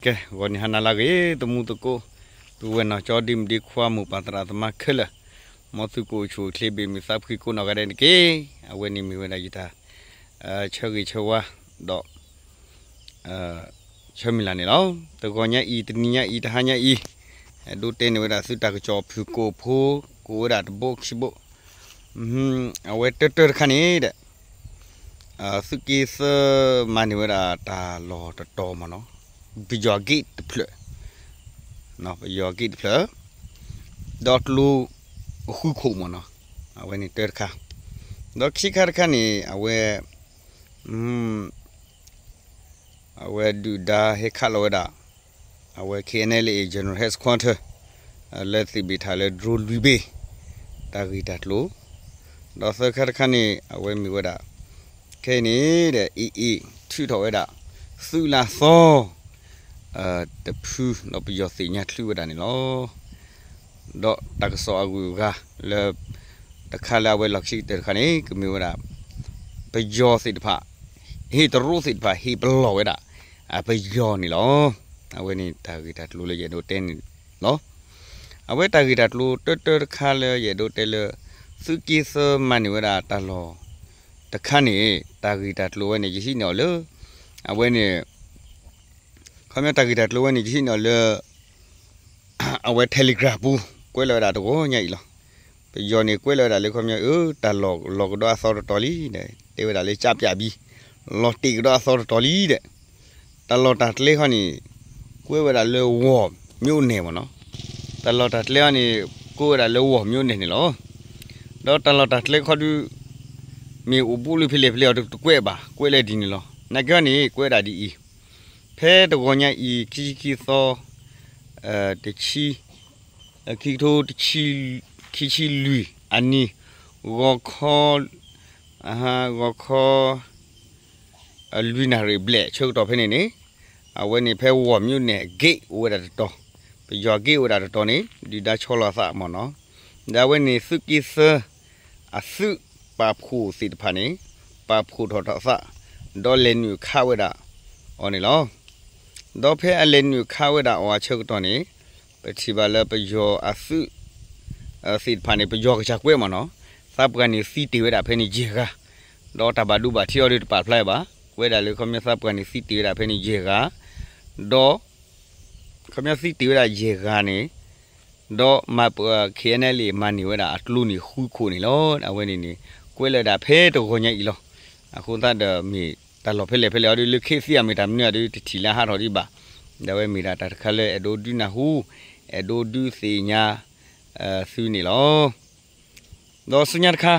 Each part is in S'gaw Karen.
ကဲ ဂီၤနံၤဟါနၤလၢအဂ့ၤ သမူသကိး ပုၢ်ဝဲၢ်နီၢ်ကၠီ ဒ့မုၣ်ဒ့ခွါ မိၢ်ပၢ်သရၣ်သမါခဲလၢာ်, မ်သုကအိၣ်ဆူၣ်အိၣ်ချ့ ဘၣ်မုာ်သးဖှံကိးနီၢ်ဂၤဒဲးတက့ၢ်. အဝဲန့ၣ်မ့ၢ်ဝဲဒၣ်ယတၢ် ဆၢဂ့ၤဆၢဝါ ဒီး ဆၢမုၢ်လၢ်န့ၣ်လီၤ. တဂီၤညါအံၤ တနံၤညါအံၤ တဟါညါအံၤ အဲၣ်ဒိးတဲန့ၢ်ဝဲဒၣ်သုတၢ်ကစီၣ်ဖုၣ်ကိာ်ဖိ ကိးဝဲဒၣ်တဘိခံဘိ, အဝဲတၢတၢတခါန့ၣ်ဒီး သုးက့သၢမၤန့ၢ်ဝဲဒၣ်တၢ်လီၢ်တတီၤမ့ၢ်နီၤ, ပယီၤဂ့ၢ်တဖျၢၣ်, ပယီၤဂ့ၢ်တဖျၢၣ်, ဒီးကျိဃုခိၣ်မ့ၢ်နီၤ, အဝဲန့ၣ်တၢတခါ, ဒီးခံခါတခါန့ၣ် အဝဲ အဝဲဒုၣ်ဒါဟဲခးလီၤဝဲဒၣ် အဝဲ K N L A General Headquarter လၢသ့ၣ်ဘ့ၣ်ထၣ်လၢ drone လွံၢ်ဘ့ၣ်, တၢ်ဂ့ၢ်တၢ်ကျိၤ, ဒီးသၢခါတခါန့ၣ် အဝဲမ့ၢ်ဝဲဒၣ် ခဲအံၤန့ၣ်ဒီး A A ထုးထီၣ်ဝဲဒၣ် သုးလၢသီ တဖု ဒီးပယီၤသ့ၣ်ညါချုးဝဲဒၣ်န့ၣ်လီၤ. ဒီးတၢ်ကစီၣ်အဂုၤအဂၤလၢ တခါလၢအဝဲလီၢ်ခံကတၢၢ်တခါန့ၣ် ကမ့ၢ်ဝဲဒၣ် ပယီၤသ့ၣ်တဖၣ် ဟ့ၣ်တရူးသ့ၣ်တဖၣ် ဟ့ၣ်ပလီၢ်ဝဲဒၣ် ပယီၤန့ၣ်လီၤ. အဝဲန့ၣ်တၢ်ဂ့ၢ်တၢ်ကျိၤလၢယအဲၣ်ဒိးတဲန့ၣ်လီၤ. အဝဲတၢ်ဂ့ၢ်တၢ်ကျိၤတၢတၢတခါလၢယအဲၣ်ဒိးတဲလၢ သုးက့သၢမၤန့ၢ်ဝဲဒၣ်တၢ်လီၢ်တခါန့ၣ် တၢ်ဂ့ၢ်တၢ်ကျိၤဝဲန့ၣ် ယဟံးန့ၢ်အီၤလၢ အဝဲန့ၣ် ခီပညီတၢ်ဂ့ၢ်တၢ်ကျိၤဝဲန့ၣ် ယဟံးန့ၢ်အီၤလၢ အဝဲ Telegram ပူၤ ကွဲးလီၤဝဲဒၣ်တဂီၤညါအံၤလီၤ. ပယီၤန့ၣ် ကွဲးလီၤဝဲဒၣ်လၢခီပညီ အၢ တၢ်လီၢ်လီၤကဒီးအသီတတီၤလံ, တဲဝဲဒၣ်လၢ ကၠးပၠးဘံ လီၤတ့ၢ်ကဒီးအသီတတီၤလံဒီး တၢ်လီၢ်တၢ်ကျဲခီန့ၣ် ကွဲးဝဲဒၣ်လၢ ဝီၢ်မျိးန့ၣ် မ့ၢ်နီၤ, တၢ်လီၢ်တၢ်ကျဲခီန့ၣ် ကွဲးဝဲဒၣ်လၢ ဝီၢ်မျိးန့ၣ်န့ၣ်လီၤ. ဒီးတၢ်လီၢ်တၢ်ကျဲခီဒုး မ့ၢ်အိၣ်ဘူးလၢဖဲလဲၣ်ဖဲလဲၣ်အီၤတကွဲးဘၣ်, ကွဲးလၢဒ်န့ၣ်လီၤ. နာ်က့န့ၣ် ကွဲးဒၣ်ဒ်အံၤ, ဖဲတဂီၤညါအံၤ ခံဆံခံသီ တဆံ ခံကထိ ခံဆံလွံၢ်အနံၤ ဂီၤခီ ဂီၤခီ လွံၢ်နၣ်ရံၣ်ဘျဲၣ်ဆၢကတီၢ်ဖဲန့ၣ်န့ၣ် အဝဲန့ၣ်ဖဲဝီၢ်မျိးန့ၣ် ဂ့ၢ်အိၣ်ဝဲဒၣ်တတီၤ, ပယီၤဂ့ၢ်အိၣ်ဝဲဒၣ်တတီၤန့ၣ် ဒုၣ်ဒါဆီလီၤသးမ့ၢ်နီၤ, ဒီးအဝဲန့ၣ်သုးက့သၢ အသုးပာ်ဖှိၣ်သ့ၣ်တဖၣ်န့ၣ် ပာ်ဖှိၣ်ထီၣ်ထီၣ်သး ဒီးလဲၤနုာ်ခးဝဲဒၣ်အီၤန့ၣ်လီၤ. ဒီးဖဲအလဲၤနုာ်ခးဝဲဒၣ်အီၤအဆၢကတီၢ်န့ၣ် ပထံၣ်ဘၣ်လၢပယီၤအသုး သ့ၣ်တဖၣ်န့ၣ် ပယီၤကစၢ်ကွဲးမ့ၢ်နီၤ, သးပှၢ်န့ၣ်သံတ့ၢ်ဝဲဒၣ်ဖဲန့ၣ်ယဲၢ်ဂၤ, ဒီးတၢ်ဘၣ်ဒိဘၣ်ထံးအီၤဒီးတပာ်ဖျါဘၣ်, ကွဲးဒၣ်လၢခီပညီသးပှၢ်န့ၣ်သံတ့ၢ်ဝဲဒၣ်ဖဲန့ၣ်ယဲၢ်ဂၤ, ဒီး ခီပညီသံတ့ၢ်ဝဲဒၣ်ယဲၢ်ဂၤန့ၣ် ဒီးမၤပ K N L A မၤန့ၢ်ဝဲဒၣ်အကျိန့ၣ်ဃုခိၣ်န့ၣ်လီၤ. အဝဲန့ၣ်န့ၣ် ကွဲးလၢဒၣ်ဖဲတဂီၤညါအံၤလီၤ. အဃိသတးဒီးမ့ၢ်တၢ်လီၢ်ဖဲလဲၣ်ဖဲလဲၣ်အီၤဒီး လၢခ့သံအမ့ၢ်တၢ်မနုၤအီၤဒီး တထံၣ်လၢဟးထီၣ်ဒံးဘၣ်, ဒီးအဝဲမ့ၢ်ဒၣ်တၢ်တခါလၢအဲၣ်ဒိးဒုးနၢ်ဟူ အဲၣ်ဒိးဒုးသ့ၣ်ညါ သုန့ၣ်လီၤ. ဒီးဆူညါတခါ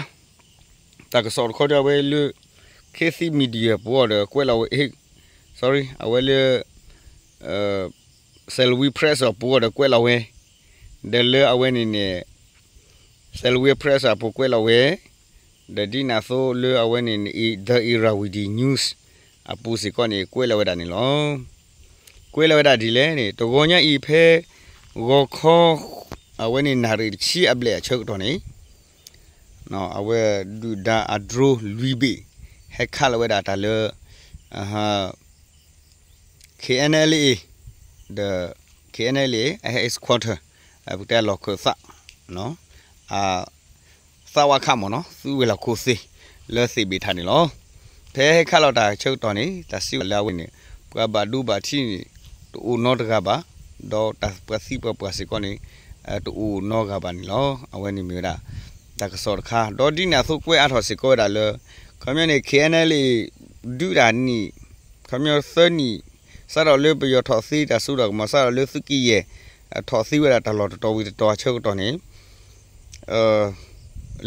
တၢ်ကစီၣ်တခီဒီးအဝဲလၢ ခ့သံ Media ပူၤအီၤဒီးကွဲးလီၤဝဲ sorry အဝဲလၢ Salween Press အပူၤအီၤဒီးကွဲးလီၤဝဲ, ဒီးလၢအဝဲန့ၣ်န့ၣ် Salween Press အပူၤကွဲးလီၤဝဲ, ဒီးဒ်န့ၣ်အသိးလၢအဝဲန့ၣ် The Irrawaddy News အပူၤစ့ၢ်ကီးန့ၣ် ကွဲးလီၤဝဲဒၣ်န့ၣ်လီၤ. ကွဲးလီၤဝဲဒၣ်ဒ်လဲၣ်န့ၣ် တဂီၤညါအံၤဖဲ ဂီၤခီ အဝဲန့ၣ်နၣ်ရံၣ်တဆံအဘျဲၣ်အဆၢကတီၢ်န့ၣ် အဝဲဒုၣ်ဒါအ drone လွံၢ်ဘ့ၣ် ဟဲခးလီၤဝဲဒၣ်တၢ်လၢ K N L A ဒီး K N L A အ headquarter ပကတဲလီၢ်ခၢၣ်သး သးဝးခးမ့ၢ်နီၤ သုးဝဲၤလီၢ်ခိၣ်သ့ၣ် လၢသ့ၣ်ဘ့ၣ်ထၣ်န့ၣ်လီၤ. ဖဲဟဲခးလီၤတၢ်ဆၢကတီၢ်န့ၣ် တၢ်စံးဝဲလၢအဝဲန့ၣ် ပှၤဘၣ်ဒိဘၣ်ထံးန့ၣ် တအိၣ်နီတဂၤဘၣ်, ဒီးတၢ်ပှၤသံပှၤပှၢ်စ့ၢ်ကီးန့ၣ် တအိၣ်နီဂၤဘၣ်န့ၣ်လီၤ. အဝဲန့ၣ်မ့ၢ်ဝဲဒၣ် တၢ်ကစီၣ်တခါ ဒီးဒ်န့ၣ်အသိးကွဲးအါထီၣ်စ့ၢ်ကီးဝဲဒၣ်လၢ ခီပညီန့ၣ် K N L A ဒုးတၢ်နံၣ် ခီပညီသၢနံၣ် စးထီၣ်လၢပယီၤထီၣ်သ့တၢ်စိတၢ်ကမီၤ စးထီၣ်လၢသုးက့ယဲၢ် ထီၣ်သ့ဝဲဒၣ်တၢ်လီၢ်တတီၤဝံၤတတီၤအဆၢကတီၢ်န့ၣ်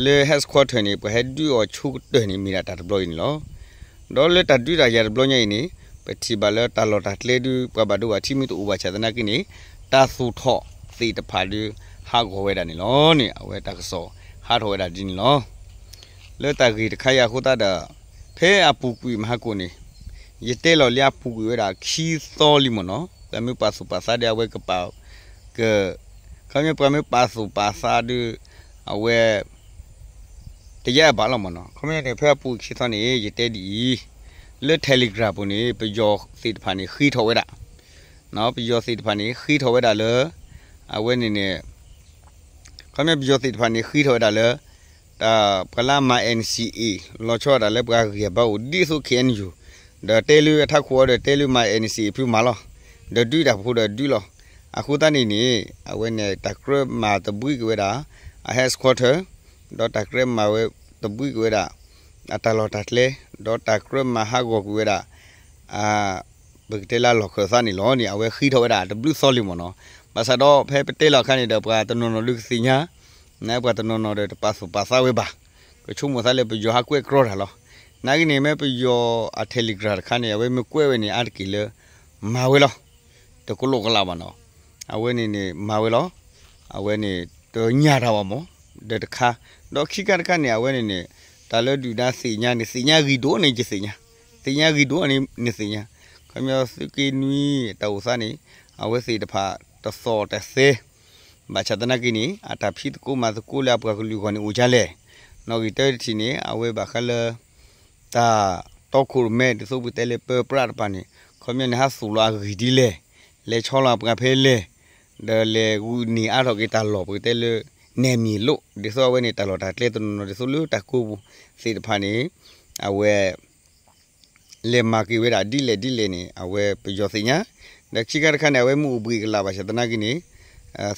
လၢ headquarter န့ၣ် ပှၤဟဲဒုးအီၤဆိကတၢၢ်န့ၣ် မ့ၢ်ဒၣ်တၢ်တဘျီအံၤန့ၣ်လီၤ. ဒီးလၢတၢ်ဒုးတၢ်ယၤတဘျီညါအံၤန့ၣ် ပထံၣ်ဘၣ်လၢတၢ်လီၢ်တၢ်ကျဲဒုး ပှၤဘၣ်ဒိဘၣ်ထံးမ့ၢ်တအိၣ်ဘၣ်ဆၣ်သနာ်က့န့ၣ် တၢ်သူၣ်ထီၣ်သ့ၣ်တဖၣ်ဒုးဟးဂီၤဝဲဒၣ်န့ၣ်လီၤန့ၣ် အဝဲတၢ်ကစီၣ်ဟးထီၣ်ဝဲဒၣ်ဒ်န့ၣ်လီၤ. လၢတၢ်ဂ့ၢ်တခါအံၤအဃိသတးဒီး ဖဲအပူၤကွံာ်မဟါကိၣ်န့ၣ် ယတဲလီၤလၢအပူၤကွံာ်ဝဲဒၣ်ခံသီလံမ့ၢ်နီၤ, ပှၤမ့ၢ်ပာ်သူၣ်ပာ်သးဒီးအဝဲကပာ် က ခီပညီ ပှၤမ့ၢ်ပာ်သူၣ်ပာ်သးဒီး အဝဲ တယါအဘၣ်လီၤမ့ၢ်နီၤ. ခီပညီန့ၣ် ဖဲအပူၤကွံာ်ခံသီန့ၣ် ယတဲဒ်အံၤ, လၢ Telegram ပူၤန့ၣ် ပယီၤသ့ၣ်တဖၣ်န့ၣ် ဃ့ထီၣ်ဝဲဒၣ် ပယီၤသ့ၣ်တဖၣ်န့ၣ် ဃ့ထီၣ်ဝဲဒၣ်လၢ အဝဲန့ၣ်န့ၣ် ခီပညီပယီၤသ့ၣ်တဖၣ်န့ၣ် ဃ့ထီၣ်ဝဲဒၣ်လၢ တၢ်ပှၤလၢအမၤ N C A လီၤဆီဒၣ်တၢ်လၢပှၤဂံၢ်ဘါအိၣ်ဒ်သိး K N U ဒီးတဲလၢအထးခိၣ်အီၤဒီးတဲလၢမၤ N C A ဖုမၤလီၤ, ဒီးဒုးတၢ်ဖိဒီးဒုးလီၤ. အဃိသတးန့ၣ်န့ၣ် အဝဲန့ၣ် တၢ်ကြၢးမၤသဘှံးက့ၤဝဲဒၣ် အ headquarter ဒီးတၢ်ကြၢးမၤဝဲသဘှံးက့ၤဝဲဒၣ် အတၢ်လီၢ်တၢ်ကျဲ ဒီးတၢ်ကြၢးမၤဟးဂီၤကွံာ်ဝဲဒၣ် အ ပကတဲလၢအလီၢ်ခၢၣ်သးန့ၣ်လီၤန့ၣ် အဝဲဃ့ထီၣ်ဝဲဒၣ်တဘျုးသီလံမ့ၢ်နီၤ. ဘၣ်ဆၣ်ဒီးဖဲပတဲလီၤအခါန့ၣ်ဒီး ပှၤတနီၤနီၤဒုးကသ့ၣ်ညါ, နပှၤတနီၤနီၤဒီးတပာ်သူၣ်ပာ်သးဝဲဘၣ်, ကဆိကမိၣ်သးလၢပယီၤဟးကွဲးကြီတၢ်လီၤ. နာ်က့န့ၣ် မ့ၢ်ပယီၤအ Telegram တခါန့ၣ် အဝဲမ့ၢ်ကွဲးဝဲန့ၣ် အါတက့ၢ်လၢ မၤဝဲလီၤ. တကလိာ်ကလးဘၣ်နီၤ. အဝဲန့ၣ်န့ၣ် မၤဝဲလီၤ. အဝဲန့ၣ် တညၣ်တၢ်ဘၣ်မး, ဒီးတခါ, ဒီးခံခါတခါန့ၣ် အဝဲန့ၣ်န့ၣ် တၢ်လၢဒုၣ်ဒါသ့ၣ်ညါန့ၣ် သ့ၣ်ညါဂံၢ်ဒိၣ်န့ၣ်ယသ့ၣ်ညါ, သ့ၣ်ညါဂံၢ်ဒိၣ်န့ၣ်နသ့ၣ်ညါ, ခီပညီသုးက့နွံတၢ်အိၣ်သးန့ၣ် အဝဲသ့ၣ်တဖၣ်တသီၣ်တသဲ ဘၣ်ဆၣ်သနာ်က့န့ၣ် အတၢ်ဖံးသကိးမၤသကိးလၢအပှၤကလုာ်အဂီၢ်န့ၣ်အိၣ်ဒ်လဲၣ်. နီၣ်ဂံၢ်တၢတထံၣ်န့ၣ် အဝဲဘၣ်ဃးလၢ တၢ်တီခိၣ်ရိၣ်မဲ ဒ်သိးပကတဲလၢပၢပြးတပၤန့ၣ် ခီပညီန့ၣ် ဟးသူၣ်လီၤအဂံၢ်ဒ်လဲၣ်, လဲၤဆီလီၤအပှၤဖဲလဲၣ်, ဒီးလဲၤဂုာ်န့ၢ်အါထီၣ်က့ၤတၢ်လီၢ် ပကတဲလၢ နယ်မြေလို့ ဒ်သိးအဝဲန့ၣ် တၢ်လီၢ်တၢ်ကျဲတနီၤနီၤ ဒ်သိးလၢတၢ်ကိးပူၤသ့ၣ်တဖၣ်န့ၣ် အဝဲ လဲၤမၤက့ၤဝဲဒၣ်ဒ်လဲၣ်ဒ်လဲၣ်န့ၣ် အဝဲပယီၤသ့ၣ်ညါ, ဒီးခံခါတခါန့ၣ် အဝဲမ့ၢ်အိၣ်ဘှံးကလးဘၣ်ဆၣ်သနာ်က့န့ၣ်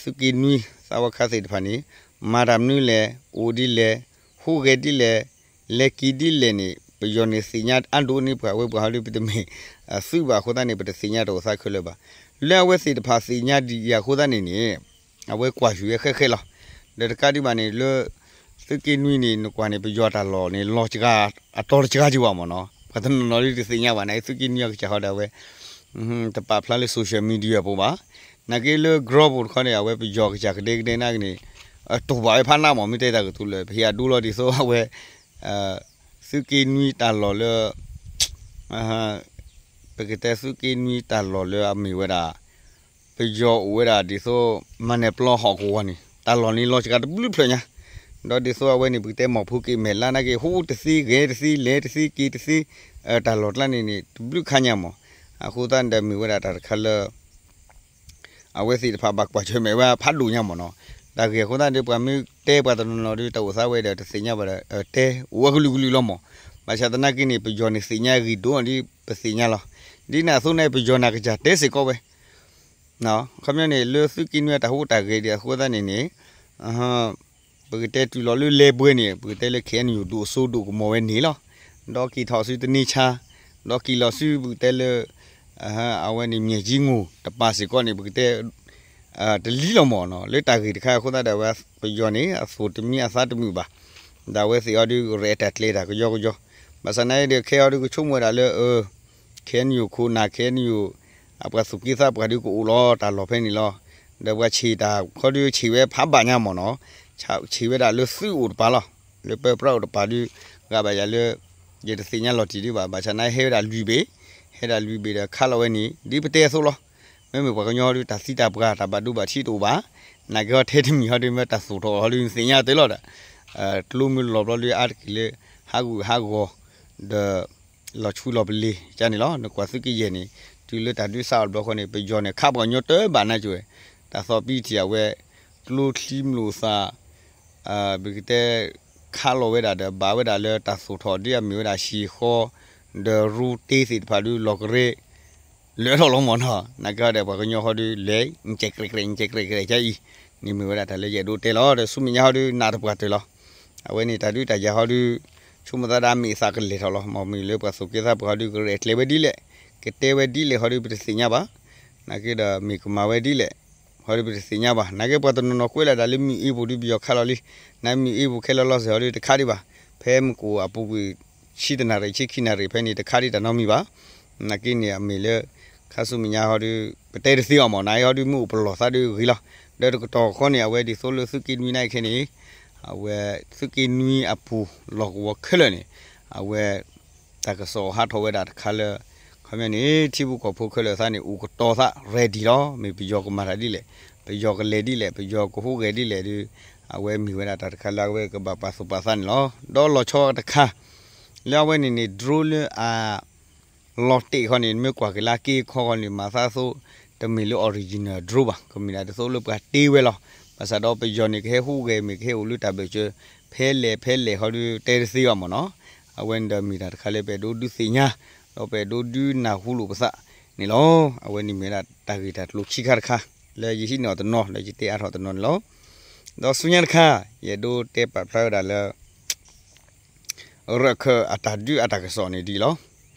သုးက့နွံသးဝါခါသ့ၣ်တဖၣ်န့ၣ် မၤတၢ်မနုၤလဲၣ်, အိၣ်ဒ်လဲၣ်, ဟူးဂဲၤဒ်လဲၣ်, လဲၤက့ၤဒ်လဲၣ်န့ၣ် ပယီၤန့ၣ်သ့ၣ်ညါအါဒိၣ်န့ၢ်ပှၤဝဲပှၤဟီဒ် ပတမ့ၢ်သုးဘၣ်အဃိသတးန့ၣ် ပတသ့ၣ်ညါတၢ်အိၣ်သးခဲလၢာ်ဘၣ်. လၢအဝဲသ့ၣ်တဖၣ်သ့ၣ်ညါဒ်အံၤအဃိသတးန့ၣ်န့ၣ် အဝဲကွၢ်ဆူၣ်ဝဲဃဲဃဲလီၤ. ဒီးတကးဒံးဘၣ်န့ၣ် လၢသုးက့နွံန့ၣ် နကွၢ်န့ၣ် ပယီၤတၢ်လီၢ်န့ၣ် လီၤစှၤအတီၤတစှၤက့ၤဘၣ်မ့ၢ်နီၤ, ပှၤတနီၤနီၤဒ်တသ့ၣ်ညါဘၣ်န့ၣ် သုးက့နွံအကစၢ်ဃီဒီးအဝဲ တပာ်ဖျါလၢ social media ပူၤဘၣ်. နာ်က့လၢ group ပူၤတခီန့ၣ် အဝဲပယီၤကစၢ်ကဒဲကဒဲနာ်က့န့ၣ် တိၢ်ဘၣ်ဝဲဖးနးမ့ၢ် မ့ၢ်တဲတၢ်ကတိၤလၢ ပဟ့ၣ်အဒိလီၤဒ်သိးအဝဲ သုးက့နွံတၢ်လီၢ်လၢ ပကတဲသုးက့နွံတၢ်လီၢ်လၢအမ့ၢ်ဝဲဒၣ် ပယီၤအိၣ်ဝဲဒၣ်ဒ်သိး မၤနၢၤပျီဟီၣ်ကဝီၤန့ၣ် တၢ်လီၢ်န့ၣ်လီၤစှၤတဘျုးဖျၢၣ်ညါ, ဒီးဒ်သိးအဝဲန့ၣ် ပကတဲမီၢ်ဖိက့ၤမဲာ်လါနာ်က့ ဟူးတသ့ဂဲၤတသ့လဲၤတသ့က့ၤတသ့ တၢ်လီၢ်ကျါန့ၣ်န့ၣ် တဘျုးခါညါမ့ၢ်နီၤအဃိသတးန့ၣ်ဒီးမ့ၢ်ဝဲဒၣ်တၢ်တခါလၢ အဝဲသ့ၣ်တဖၣ်ဘၣ်ကွၢ်ဆၢၣ်မဲာ်ဝဲဖးဒိၣ်ညါမ့ၢ်နီၤ. တၢ်ဂ့ၢ်အဃိသတးဒီး ပှၤမ့ၢ်တဲပှၤတနီၤနီၤဒီး တၢ်အိၣ်သးဝဲဒီးတသ့ၣ်ညါဘၣ်ဒီး တဲအိၣ်ဝဲကလုာ်ကလုာ်လီၤမ့ၢ်. ဘၣ်ဆၣ်သနာ်က့န့ၣ် ပယီၤန့ၣ်သ့ၣ်ညါဂံၢ်ဒိၣ်ဒ်ပသ့ၣ်ညါလီၤ. ဒ်န့ၣ်အသိးန့ၣ် ပယီၤန့ၣ်ကစၢ်တဲစ့ၢ်ကီးဝဲ ခီပညီန့ၣ် လၢသုးက့နွံအတၢ်ဟူးတၢ်ဂဲၤဒံးအဃိသတးန့ၣ်န့ၣ် ပကတဲတုၤလီၤလၢလဲၤဘှဲန့ၣ် ပကတဲလၢ K N U ဒိၣ်စိဒိၣ်ကမီၤဝဲန့ၣ်လီၤ. ဒီးက့ၤထီၣ်ဆူတန့ဆါ ဒီးက့ၤလီၤဆူပကတဲလၢ အဝဲန့ၣ်မၠဲၣ်ကၠံငိၢ်တပၤစ့ၢ်ကီးန့ၣ် ပကတဲ တလံလီၤမ့ၢ်နီၤ. လၢတၢ်ဂ့ၢ်တခါအဃိသတးဒီး အဝဲပယီၤန့ၣ် အသူၣ်တမံၤအသးတမုာ်ဘၣ်. ဒီးအဝဲသ့ၣ်အီၤဒုး ကရဲၣ်တၢ်ကျဲၤတၢ်ကယီကယီ, ဘၣ်ဆၣ်နာ်က့ဒီး ခဲအံၤဒုးကဆိကမိၣ်ဝဲဒၣ်လၢ K N U ခိၣ်နၢ် K N U အပှၤသူၣ်က့သးပှၢ်ဒုးကအိၣ်လီၤတၢ်လီၢ်ဖဲန့ၣ်လီၤ. ဒီးပှၤဆံးတၢ်ခီဒုးဆံးဝဲဖးဘၣ်ညါမ့ၢ်နီၤ, ဆံးဝဲဒၣ်လၢသုးအိၣ်တပၤလီၤ. လၢပၢပြးအိၣ်တပၤဒုး ဂၤဘၣ်ယၤလၢ ယတသ့ၣ်ညါလီၤတံၢ်ဒံးဘၣ်. ဘၣ်ဆၣ်နာ်က့ဟဲဝဲဒၣ်လွံၢ်ဘ့ၣ်, ဟဲဒၣ်လွံၢ်ဘ့ၣ်ဒီးခးလီၤဝဲန့ၣ် ဒ်ပတဲအသိးလီၤ. မ့မ့ၢ်ပှၤကညီဟီဒုး တၢ်သံတၢ်ပှၢ် တၢ်ဘၣ်ဒိဘၣ်ထံးတအိၣ်ဘၣ်. နာ်က့ဟီထဲတမံၤဟီဒုး မ့ၢ်တၢ်သူၣ်ထီၣ်ဟီဒုး နသ့ၣ်ညါတ့ၢ်လီၤဒီး ကျိမုၢ်လီၤဘျီဒုး အါတက့ၢ်လၢ ဟးဂူာ်ဟးဂီၤ ဒီး လီၤဆူလီၤပလ့ၤကန့ၣ်လီၤ. နကွၢ်သုးက့ယဲၢ်န့ၣ် တုၤလၢတၢ်ဒုးစးအီၤတဘျီဃီန့ၣ် ပယီၤန့ၣ် ခးပှၤကညီတဘၣ်နါကၠိဝဲ, တၢ်သီၣ်ပံထံၣ်အဝဲ ကျိချံမျိာ်သၣ် ပကတဲ ခးလီၤဝဲဒၣ်ဒီး ဘၣ်ဝဲဒၣ်လၢတၢ်သူၣ်ထီၣ်ဒ်အမ့ၢ်ဝဲဒၣ် ဟံၣ်ဃီ ဒီးရူတ့သ့ၣ်တဖၣ်ဒုး လီၤကရၢ လၢထီၣ်လီၤမ့ၢ်နီၤ. နာ်က့ဟီဒီး ပှၤကညီဟီဒုးလဲၤ ကဲးကြဲးကြဲး ကဲးကြဲးကြဲးအံၤ န့ၣ်မ့ၢ်ဝဲဒၣ်တၢ်လၢယအဲၣ်ဒိးတဲလီၤ. ဒီးဆူမဲာ်ညါဟီဒုး နးတပှၢ်တၢၢ်လီၤ. အဝဲန့ၣ်တၢ်ဒုးတၢ်ယၤဟီဒုး ဆိကမိၣ်သးဒၣ်မ့ၢ်သးကလဲၤထီၣ်လီၤ. မ့ၢ်မ့ၢ်လၢပှၤသူၣ်က့သးပှၢ်ဟီဒုး ကရဲၣ်ကျဲၤဝဲဒ်လဲၣ်, ကတဲဝဲဒ်လဲၣ်ဟီဒုး ပတသ့ၣ်ညါဘၣ်. နာ်က့ဒီးမ့ၢ်ကမၤဝဲဒ်လဲၣ် ဟီဒုးပတသ့ၣ်ညါဘၣ်. နာ်က့ပှၤတနီၤနီၤကွဲးလီၤဒၣ်လၢမုၢ်အ့ပူၤဒုး ပယီၤခးလီၤလံ. နာ်မုၢ်အ့ပူၤခဲလၢာ်လီၤစဲၤဟီဒုး တခးဒံးဘၣ်. ဖဲမုၢ်ကအိၣ်အပူၤကွံာ် ဆံတနၣ်ရံၣ် ဆံခံနၣ်ရံၣ်ဖဲန့ၣ် တခးဒံးတၢ်နီတမံၤဘၣ်. နာ်က့န့ၣ်အမ့ၢ်လၢ ခါဆူမဲာ်ညါဟီဒုး ပတဲတသ့ဘၣ်မ့ၢ် နာ်က့ဟီဒုးမ့ၢ်အိၣ်ပလီၢ်သးဒုးဂ့ၤလီၤ. ဒီးတကတီၢ်ဃီန့ၣ် အဝဲဒ်သိးလၢသုးက့နွံနာ်က့ခဲန့ၣ် အဝဲသုးက့နွံအပူၤလီၢ်ကဝီၤခဲလၢာ်န့ၣ် အဝဲ တၢ်ကစီၣ်ဟးထီၣ်ဝဲဒၣ်တခါလၢ ခီပညီန့ၣ် ထံဖိကီၢ်ဖိခဲလၢာ်သးန့ၣ် အိၣ်ကတီၤသး ready လီၤ. မ့ၢ်ပယီၤကမၤတၢ်ဒ်လဲၣ်, ပယီၤကလဲၤဒ်လဲၣ်, ပယီၤကဟူးဂဲၤဒ်လဲၣ်ဒီး အဝဲမ့ၢ်ဝဲဒၣ်တၢ်တခါလၢအဝဲကဘၣ်ပာ်သူၣ်ပာ်သးန့ၣ်လီၤ. ဒီးလီၤဆီတခါ လၢအဝဲန့ၣ်န့ၣ် drone လၢအ လီၤတဲာ်ခီန့ၣ် မ့ၢ်ကွၢ်က့ၤလၢက့ခီခီန့ၣ် မၤသးသိး တမ့ၢ်လၢ original drone ဘၣ်, ကမ့ၢ်ဒၣ်ဒ်သိးလၢပှၤတ့ဝဲလီၤ. ဘၣ်ဆၣ်ဒီးပယီၤန့ၣ် ကဟဲဟူးဂဲၤမ့ၢ်ကဟဲအိၣ်လၢတၢ်ဘၢၣ်စၢၤ ဖဲလဲၣ်ဖဲလဲၣ်ခီဒုးတဲတသ့ဘၣ်မ့ၢ်နီၤ. အဝဲန့ၣ်ဒီးမ့ၢ်တၢ်တခါလၢပအဲၣ်ဒိးဒုးသ့ၣ်ညါ ဒီးပအဲၣ်ဒိးဒုးနၢ်ဟူလိာ်ပသးန့ၣ်လီၤ. အဝဲန့ၣ်မ့ၢ်ဒၣ်တၢ်ဂ့ၢ်တၢ်ကျိၤခံခါတခါ လၢယဟံးန့ၢ်အီၤတနီၤ လၢယတဲအါထီၣ်တနီၤန့ၣ်လီၤ. ဒီးဆူညါတခါ ယအဲၣ်ဒိးတဲပာ်ဖျါဝဲဒၣ်လၢ ရၢၢ်ခၢၣ်အတၢ်ဒုးအတၢ်ကစီၣ်န့ၣ်ဒ်အံၤလီၤ.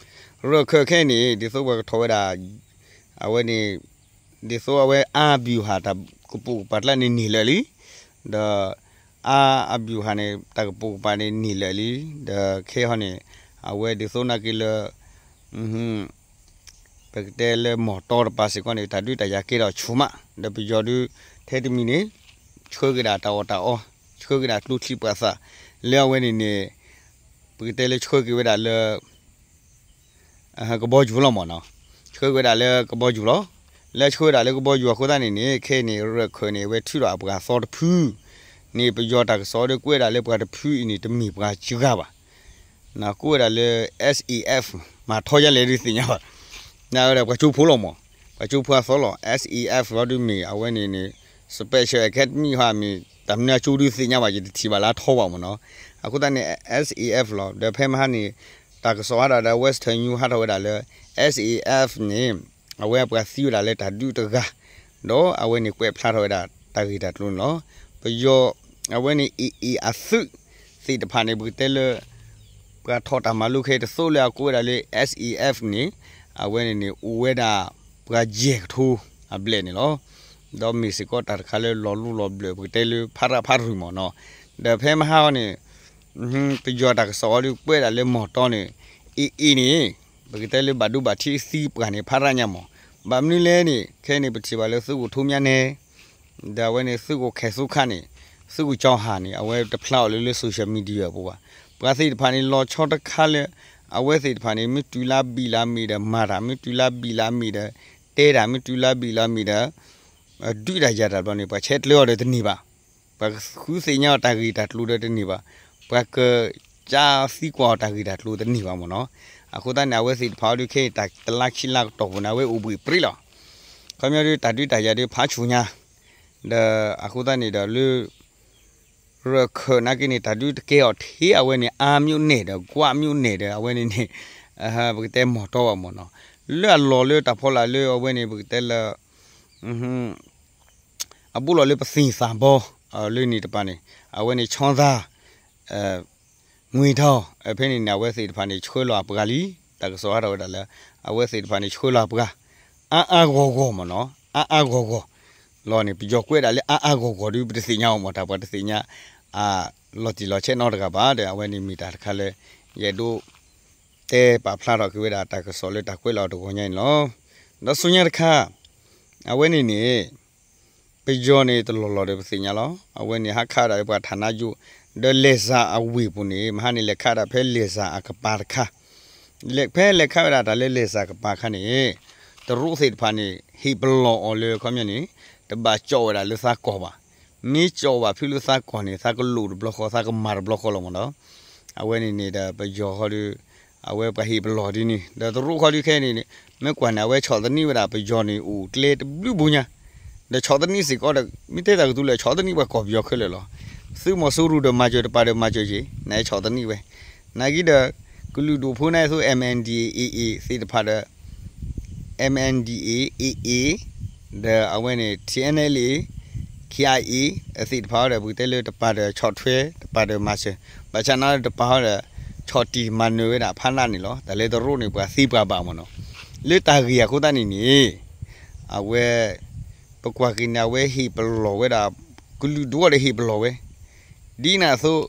ရၢၢ်ခၢၣ်ခဲအံၤန့ၣ် ဒ်သိးပှၤကထီၣ်ဝဲဒၣ် အဝဲန့ၣ် ဒ်သိးအဝဲအါဘျူးဟးတၢ်ကပိာ်ကပၤကျါန့ၣ်န့ၢ်လၢာ်လံ, ဒီး အါအဘျူးဟးန့ၣ် တၢ်ကပိာ်ကပၤန့ၣ်န့ၢ်လၢာ်လံ, ဒီးခဲဟီန့ၣ် အဝဲဒ်သိးနာ်က့လၢ ပကတဲလၢမီၢ်တီတပၤစ့ၢ်ကီးန့ၣ် တၢ်ဒုးတၢ်ယၤကဲထီၣ်ဆူၣ်မး, ဒီးပယီၤဒုး ထဲတမံၤန့ၣ် ဆှၢက့ၤဒၣ်တၢ်အီၣ်တၢ်အီ, ဆှၢက့ၤဒၣ်ကျိချံပှၤသၣ်, လၢအဝဲန့ၣ်န့ၣ် ပကတဲလၢဆှၢက့ၤဝဲဒၣ်လၢ ကဘီယူၤလီၤမ့ၢ်နီၤ, ဆှၢက့ၤဝဲဒၣ်လၢကဘီယူၤလီၤ. လၢဆှၢဝဲဒၣ်လၢကဘီယူၤအဃိသတးန့ၣ်န့ၣ် ခဲအံၤန့ၣ် ရၢၢ်ခၢၣ်န့ၣ် အဝဲထုးထီၣ်အပှၤသီတဖု န့ၣ် ပယီၤတၢ်ကစီၣ်ဒီးကွဲးဒၣ်လၢပှၤတဖုအံၤန့ၣ် တမ့ၢ်ပှၤစှၤဘၣ် နကွဲးဝဲဒၣ်လၢ SAF မၤထီယါလဲၣ်ဒုးသ့ၣ်ညါဘၣ်, နဝဲဒၣ်ပှၤကၠိဖိလီၤမး, ပှၤကၠိဖိအသီလီၤ. SAF လီၤဒုးမ့ၢ်အဝဲန့ၣ်န့ၣ် Special Academy ဟီမ့ၢ်တၢ်မနုၤအကၠိဒုးသ့ၣ်ညါဘၣ် ယတထံၣ်ဘၣ်လၢအထီဘၣ်မ့ၢ်နီၤ. အဃိသတးန့ၣ် SAF လီၤ. ဒီးဖဲမဟါန့ၣ် တၢ်ကစီၣ်ဟးထီၣ်ဒီး Western News ဟးထီၣ်ဝဲဒၣ်လၢ SAF န့ၣ် အဝဲပှၤသံဝဲဒၣ်လၢတၢ်ဒုးတဂၤ ဒီးအဝဲန့ၣ်ကွဲးဖျါထီၣ်ဝဲဒၣ်တၢ်ဂ့ၢ်တၢ်ကျိၤန့ၣ်လီၤ. ပယီၤ အဝဲန့ၣ် AA အသုးသ့ၣ်တဖၣ်န့ၣ် ပကတဲလၢ ပှၤထီၣ်တၢ်မၤလိခဲအံၤတသိးလၢအကိးဝဲဒၣ်လၢ SAF န့ၣ် အဝဲန့ၣ်န့ၣ် အိၣ်ဝဲဒၣ်ပှၤယဲၢ်ကထိအဘျဲၣ်န့ၣ်လီၤ. ဒီးမ့ၢ်စ့ၢ်ကီးတၢ်တခါလၢလီၤလူလီၤဘျၢၣ် ပကတဲလၢဖးရၣ်ဖးရူၢ်မ့ၢ်နီၤ. ဒီးဖဲမဟါအီၤန့ၣ် ပယီၤတၢ်ကစီၣ်အီၤဒုးကွဲးဒၣ်လၢမီၢ်တီန့ၣ် AA န့ၣ် ပကတဲလၢဘၣ်ဒိဘၣ်ထံးသံပှၤန့ၣ် ဖးရၣ်ညါမး. ဘၣ်မနုၤလဲၣ်န့ၣ် ခဲအံၤန့ၣ် ပထံၣ်ဘၣ်လၢသုးခိၣ်ထူမၠါနဲ ဒီးအဝဲန့ၣ် သုးခိၣ်ခဲၣ်သူခါန့ၣ် သုးခိၣ်ကၠီၤဟၣ်န့ၣ် အဝဲတဖျါအီၤလၢ လၢ social media အပူၤဘၣ်. ပှၤသ့ၣ်တဖၣ်န့ၣ် လီၤဆီတခါလၢ အဝဲသ့ၣ်တဖၣ်န့ၣ် မ့ၢ်တုၤလၢဘံၣ်လၢမ့ၢ်ဒီး မၤတၢ် မ့ၢ်တုၤလၢဘံၣ်လၢမ့ၢ်ဒီး တဲတၢ် မ့ၢ်တုၤလၢဘံၣ်လၢမ့ၢ်ဒီး ဒုးတၢ်ယၤတၢ်ဘျီန့ၣ် ပှၤဆဲးကျၢအီၤဒီးတန့ၢ်ဘၣ်. ပှၤဃုသ့ၣ်ညါအီၤတၢ်ဂ့ၢ်တၢ်ကျိၤဒီးတန့ၢ်ဘၣ်. ပှၤကစၢ်သံကွၢ်အီၤတၢ်ဂ့ၢ်တၢ်ကျိၤတန့ၢ်ဘၣ်မ့ၢ်နီၤ. အဃိသတးန့ၣ် အဝဲသ့ၣ်တဖၣ်အီၤဒုးခဲအံၤ တၢ်တလါခံလါကတီၢ်ပူၤန့ၣ် အဝဲအိၣ်ဘှံးပြံလီၤ. ခီပညီဒုး တၢ်ဒုးတၢ်ယၤဒုးဖးဆူၣ်ညါ ဒီးအဃိသတးန့ၣ်ဒီးလၢ ရၢၢ်ခၢၣ်နာ်က့န့ၣ် တၢ်ဒုးတကဲအီၤထဲအဝဲန့ၣ် အါမျိုးနယ် ဒီး ကွာမျိုးနယ် ဒီး အဝဲန့ၣ်န့ၣ် ပကတဲမီၢ်တီဘၣ်မ့ၢ်နီၤ. လၢအလီၢ်လၢတၢ်ဖီလာ်လၢအဝဲန့ၣ် ပကတဲလၢ အဘူးလီၤလၢပသံၣ်သၣ်ဘီ လၢန့ၣ်တပၤန့ၣ် အဝဲန့ၣ် ချောင်းသာ ငွေတောင် ဖဲန့ၣ်န့ၣ် အဝဲသ့ၣ်တဖၣ်န့ၣ် ဆှၢလီၤအပှၤလံ. တၢ်ကစီၣ်ဟးထီၣ်ဝဲဒၣ်လၢ အဝဲသ့ၣ်တဖၣ်န့ၣ် ဆှၢလီၤအပှၤ အါအါဂီၢ်ဂီၢ်မ့ၢ်နီၤ, အါအါဂီၢ်ဂီၢ်လီၤန့ၣ် ပယီၤကွဲးဒၣ်လၢအါအါဂီၢ်ဂီၢ်ဒုး ပတသ့ၣ်ညါအီၤမ့ၢ် တၢ်ပှၤတသ့ၣ်ညါ လီၤတံၢ်လီၤဆဲးနီတဂၤဘၣ်ဒီး အဝဲန့ၣ်မ့ၢ်တၢ်တခါလၢ ယအဲၣ်ဒိး တဲပာ်ဖျါထီၣ်က့ၤဝဲဒၣ်တၢ်ကစီၣ်လၢတၢ်ကွဲးလီၤတဂီၤညါန့ၣ်လီၤ. ဒီးဆူညါတခါ အဝဲန့ၣ်န့ၣ် ပယီၤန့ၣ်တလီၢ်လီၢ်ဒီးပသ့ၣ်ညါလီၤ. အဝဲန့ၣ်ဟးခးဒၣ်ပှၤဌာနချုပ် ဒီးလဲၤစၢ်အဝ့ၢ်ပူၤန့ၣ် မဟါန့ၣ်လဲၤခးဒၣ်ဖဲလဲၤစၢ်အကပၤတခါ ဖဲလဲၤခးဝဲဒၣ်တၢ်လၢလဲၤစၢ်ကပၤအခါန့ၣ် တရူးသ့ၣ်တဖၣ်န့ၣ် ဟ့ၣ်ပလီၢ်အီၤလၢခီပညီန့ၣ် တဘၣ်ကၠီၣ်ဝဲဒၣ်လၢသးကီၢ်ဘၣ်. မ့ၢ်ကၠီၣ်ဘၣ်ဖုလၢသးကီၢ်န့ၣ် သးကလိၣ်တဘျီဃီ သးကမၤတဘျီဃီလီၤမ့ၢ်နီၤ. အဝဲန့ၣ်န့ၣ်ဒီးပယီၤဃီဒီး အဝဲပှၤဟ့ၣ်ပလီၢ်ဒ်န့ၣ် ဒီးတရူးဃီဒုးခဲအံၤန့ၣ် မ့ၢ်ကွၢ်န့ၣ် အဝဲဆီၣ်သနံးဝဲဒၣ်ပယီၤန့ၣ် အိၣ်ကျဲတဘျုးဘိညါ ဒီးဆီၣ်သနံးစ့ၢ်ကီးဒီး မ့ၢ်တဲတၢ်ကတိၤလၢဆီၣ်သနံးပှၤကီၢ်ပယီၤခဲလၢာ်လီၤ. သုးမီၤစိရိၤဒီးမၤစၢၤတပၤဒီးမၤစၢၤက့ၤ နဆီၣ်သနံးဝဲ နာ်က့ဒီး ကလုာ်ဒူၣ်ဖိန့ၣ်အသိး MNDAA သ့ၣ်တဖၣ်ဒီး MNDAA ဒီးအဝဲန့ၣ် TNLA KIA အသ့ၣ်တဖၣ်ဒီး ပကတဲလၢတပၤဒီးဆီၣ်ထွဲ တပၤဒီးမၤစၢၤ ဘၣ်ဆၣ်နာ်တပၤဒီး ဆီၣ်တံၢ်မၤနၢၤဝဲဒၣ်ဖးနးန့ၣ်လီၤ. တၢ်လၢတရူးန့ၣ် ပှၤသံပှၤဘၣ်မ့ၢ်နီၤ. လၢတၢ်ဂ့ၢ်အဃိသတးန့ၣ်န့ၣ် အဝဲ ပကွၢ်က့ၤန့ၣ် အဝဲဟ့ၣ်ပလီၢ်ဝဲဒၣ် ကလုာ်ဒူၣ်အီၤဒီးဟ့ၣ်ပလီၢ်ဝဲ ဒ်န့ၣ်အသိး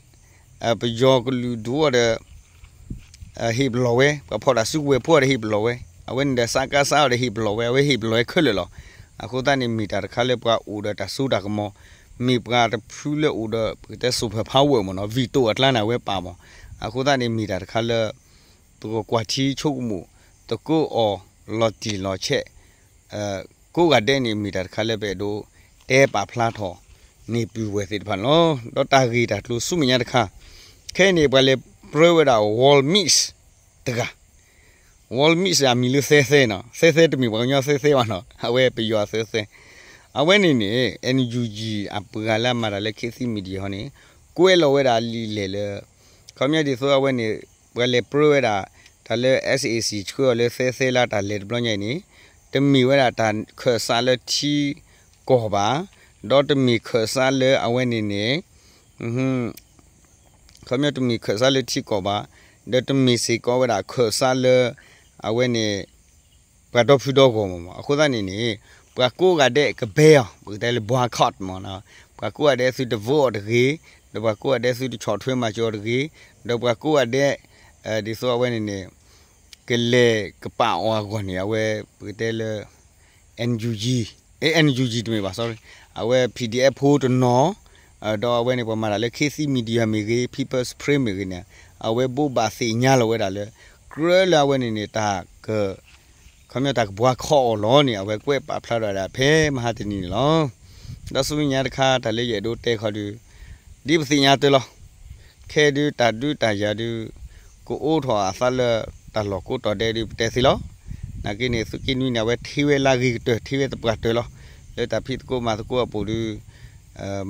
ပယီၤကလုာ်ဒူၣ်အီၤဒီး ဟ့ၣ်ပလီၢ်ဝဲ ပှၤဖီၣ်တၢ်စုကဝဲၤဖိအီၤဒီးဟ့ၣ်ပလီၢ်ဝဲ အဝဲန့ၣ်ဒီး စကစ အီၤဒီးဟ့ၣ်ပလီၢ်ဝဲ အဝဲဟ့ၣ်ပလီၢ်ဝဲခဲလၢာ်လီၤ. အဃိသတးန့ၣ် မ့ၢ်တၢ်တခါလၢပှၤအိၣ်ဒီးတၢ်စိတၢ်ကမီၤ မ့ၢ်ပှၤတဖုလၢအိၣ်ဒီး ပကတဲ super power မ့ၢ်နီၤ veto အကျါန့ၣ် အဝဲပာ်မး. အဃိသတးန့ၣ် မ့ၢ်တၢ်တခါလၢ ပကကွၢ်ထံဆိကမိၣ် သကိးအီၤ လီၤတံၢ်လီၤဆဲး ကိးဂၤဒဲးန့ၣ် မ့ၢ်တၢ်တခါလၢပအဲၣ်ဒိး တဲပာ်ဖျါထီၣ်န့ၢ်ပုၢ်ဝဲၢ်သ့ၣ်တဖၣ်န့ၣ်လီၤ. ဒီးတၢ်ဂ့ၢ်တၢ်ကျိၤဆူမဲာ်ညါတခါ ခဲအံၤန့ၣ် ပှၤလဲၤပြၢဝဲဒၣ် War Mix တဂၤ Walmart အမံၤလၢသဲသဲနီၤ, သဲသဲတမ့ၢ်ပှၤကညီသဲသဲဘၣ်နီၤ, အဝဲပယီၤအသဲသဲ. အဝဲန့ၣ်န့ၣ် NUG အပှၤလၢအမၤတၢ်လၢ ခေတ်သစ် Media ဟီန့ၣ် ကွဲးလီၤဝဲဒၣ်လံာ်လဲၢ်လၢ ခီပညီဒ်သိးအဝဲန့ၣ် ပှၤလဲၤပြၢဝဲဒၣ် တၢ်လၢ SAC ဆှၢအီၤလၢသဲသဲလၢတၢ်လဲၤတဘျီညါအံၤန့ၣ် တမ့ၢ်ဝဲဒၣ်တၢ်ခၢၣ်စးလၢထံကီၢ်ဘၣ်, ဒီးတမ့ၢ်ခၢၣ်စးလၢအဝဲန့ၣ်န့ၣ် ခီပညီတမ့ၢ်ခၢၣ်စးလၢထံကီၢ်ဘၣ်, ဒီးတမ့ၢ်စ့ၢ်ကီးဝဲဒၣ်ခၢၣ်စးလၢ အဝဲန့ၣ် ပှၤဒီဖုဒီဂီၢ်မ့ၢ်မး. အဃိသတးန့ၣ်န့ၣ် ပှၤကိးဂၤဒဲးကဘဲအီၤ ပကတဲလၢ boycott မ့ၢ်နီၤ, ပှၤကိးဂၤဒဲးသုတvoteအီၤတဂ့ၤ, ဒီးပှၤကိးဂၤဒဲးသုတဆီၣ်ထွဲမၤစၢၤအီၤတဂ့ၤ, ဒီးပှၤကိးဂၤဒဲး ဒ်သိးအဝဲန့ၣ်န့ၣ် ကလဲၤကပာ်အီၤအဂီၢ်န့ၣ် အဝဲပကတဲလၢ NUG, အဲ NUG တမ့ၢ်ဘၣ် sorry, အဝဲ PDF ဖိတနီၤ, ဒီးအဝဲန့ၣ် ပှၤမၤတၢ်လၢ ခေတ်သစ် Media မ့ၢ်ဂ့ၤ, People's Spring မ့ၢ်ဂ့ၤန့ၣ် အဝဲဘိးဘၣ်သ့ၣ်ညါလီၤဝဲဒၣ်လၢ ကြၢးလၢအဝဲန့ၣ်န့ၣ် တၢ်က ခီပညီတၢ်ကboycottအီၤလီၤန့ၣ် အဝဲကွဲးပာ်ဖျါထီၣ်ဝဲဒၣ်ဖဲမဟါတနံၤန့ၣ်လီၤ. ဒီးဆူမဲာ်ညါတခါ တၢ်လၢယအဲၣ်ဒိးတဲခီဒုး ဒ်ပသ့ၣ်ညါတၢ်လီၤ. ခဲဒုးတၢ်ဒုးတၢ်ယၤဒုး ကအိးထီၣ်အသးလၢတၢ်လီၢ်ကိးတီၤဒဲးဒုး ပတဲသ့လီၤ. နာ်က့န့ၣ် သုးက့နွံန့ၣ် အဝဲထံၣ်ဝဲလၢအဂ့ၤကတၢၢ် ထံၣ်ဝဲသပှၢ်တၢၢ်လီၤ. လၢတၢ်ဖံးသကိးမၤသကိးအပူၤဒုး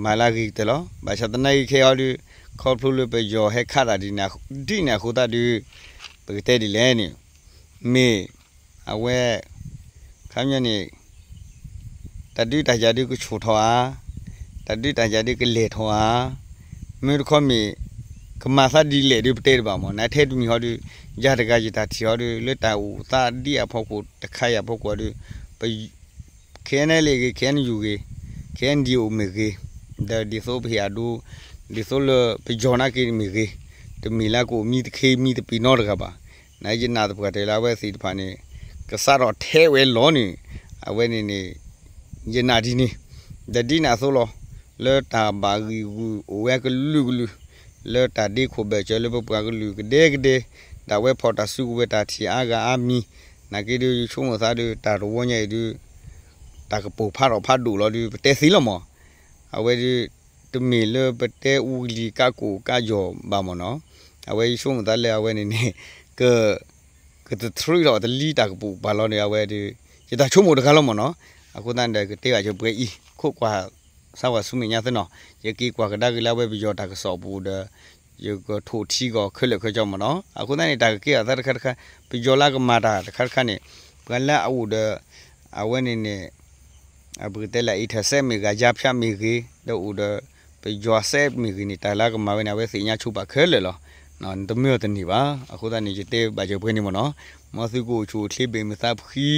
မၤလၢအဂ့ၤကတၢၢ်လီၤ. ဘၣ်ဆၣ်သနာ်က့ခဲအံၤဒုး ခီဖျိလၢပယီၤဟဲခးတၢ်ဒ်န့ၣ် ဒ်န့ၣ်အဃိသတးဒုး ပကတဲဒ်လဲၣ်န့ၣ် မ့ၢ် အဝဲ ခီပညီန့ၣ် တၢ်ဒုးတၢ်ယၤဒုးကဆူၣ်ထီၣ်ဧါ, တၢ်ဒုးတၢ်ယၤဒုးကလဲၤထီၣ်ဧါ, မ့ၢ်တခီမ့ၢ် ကမၤသးဒ်လဲၣ်ဒုးပတဲတဘၣ်မး နထဲတမံၤဟီဒုး ယၤတဂၤယတၢ်ထံၣ်ဟီဒုး လၢတၢ်အိၣ်သးဒ်အဖီခိၣ်တခါအံၤအဖီခိၣ်ဒုး ပ KNLA ဂ့ၤ KNU ဂ့ၤ KNDO မ့ၢ်ဂ့ၤ ဒီးဒ်သိးပဟ့ၣ်အဒိ ဒ်သိးလၢပယီၤနာ်က့မ့ၢ်ဂ့ၤ တမ့ၢ်လၢကအိၣ်မံသခ့မံသပ့ၤနီတဂၤဘၣ်. နယနာ်သပှၢ်တၢၢ်လၢအဝဲသ့ၣ်တဖၣ်န့ၣ် ကစးထီၣ်ထဲဝဲလီၤန့ၣ် အဝဲန့ၣ်န့ၣ် ယနာ်ဒ်န့ၣ် ဒီးဒ်န့ၣ်အသိးလီၤ. လၢတၢ်ဘၣ်ဂံာ်ဂူာ်အိၣ်ဝဲကလုာ်ကလုာ် လၢတၢ်ဒ့ခိၣ်ဘၢၣ်စၢၤလၢပပှၤကလုာ်ကဒဲကဒဲ ဒၣ်ဝဲဖီၣ်တၢ်စုကဝဲၤတၢ်ထံၣ်အါဂၤအါမံၤ နာ်က့ဒုးယဆိကမိၣ်သးဒုး တၢ်တဝီညါအံၤဒုး တၢ်ကပိာ်ဖးထီၣ်ဖးဒိၣ်လီၤဒုး ပတဲသ့လီၤမး. အဝဲဒုး တမ့ၢ်လၢပတဲအူကလံၤကးကိၣ်ကးယီၤဘၣ်မးနီၤ. အဝဲယဆိကမိၣ်သးလၢအဝဲန့ၣ်န့ၣ် က ကတထြံးထီၣ်တလံတၢ်ကပိာ်ပာ်လီၤန့ၣ် အဝဲဒုး ယတၢ်ဆိကမိၣ်တဂၤလီၤမးနီၤ. အဃိသတးန့ၣ်ဒီး ကတဲဘၣ်စၢၤပှဲၤအံၤ ခိးကွၢ် စၢ်ဝဲဆူမဲာ်ညါသ့နီၤ ယက့ၤကွၢ်ကဒါက့ၤလၢအဝဲပယီၤတၢ်ကစီၣ်ပူၤဒီး ယကထိၣ်ထံကီၢ်ခဲလၢာ်ခဲဆ့မးနီၤ. အဃိသတးန့ၣ် တၢ်ကကဲထီၣ်သးတခါတခါ ပယီၤလၢကမၤတၢ်တခါတခါန့ၣ် ပှၤလၢအအိၣ်ဒီး အဝဲန့ၣ်န့ၣ် ပကတဲလၢ intercept မ့ၢ်ဂ့ၤ ကြားဖြတ် မ့ၢ်ဂ့ၤ ဒီးအိၣ်ဒီး ပယီၤစဲးမ့ၢ်ဂ့ၤန့ၣ် တၢ်လၢအကမၤဝဲန့ၣ် အဝဲသ့ၣ်ညါဆိပာ်ခဲလၢာ်လီၤ. နတမၢအီၤတန့ၢ်ဘၣ်. အဃိသတးန့ၣ် ယတဲဘၣ်စၢၤပှဲၤန့ၣ်မးနီၤ. မ်သုကအိၣ်ဆူၣ်အိၣ်ချ့ဘၣ်မုာ်သးဖှံ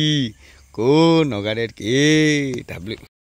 ကိးနီၢ်ဂၤဒဲးတက့ၢ်. တၢ်ဘျုး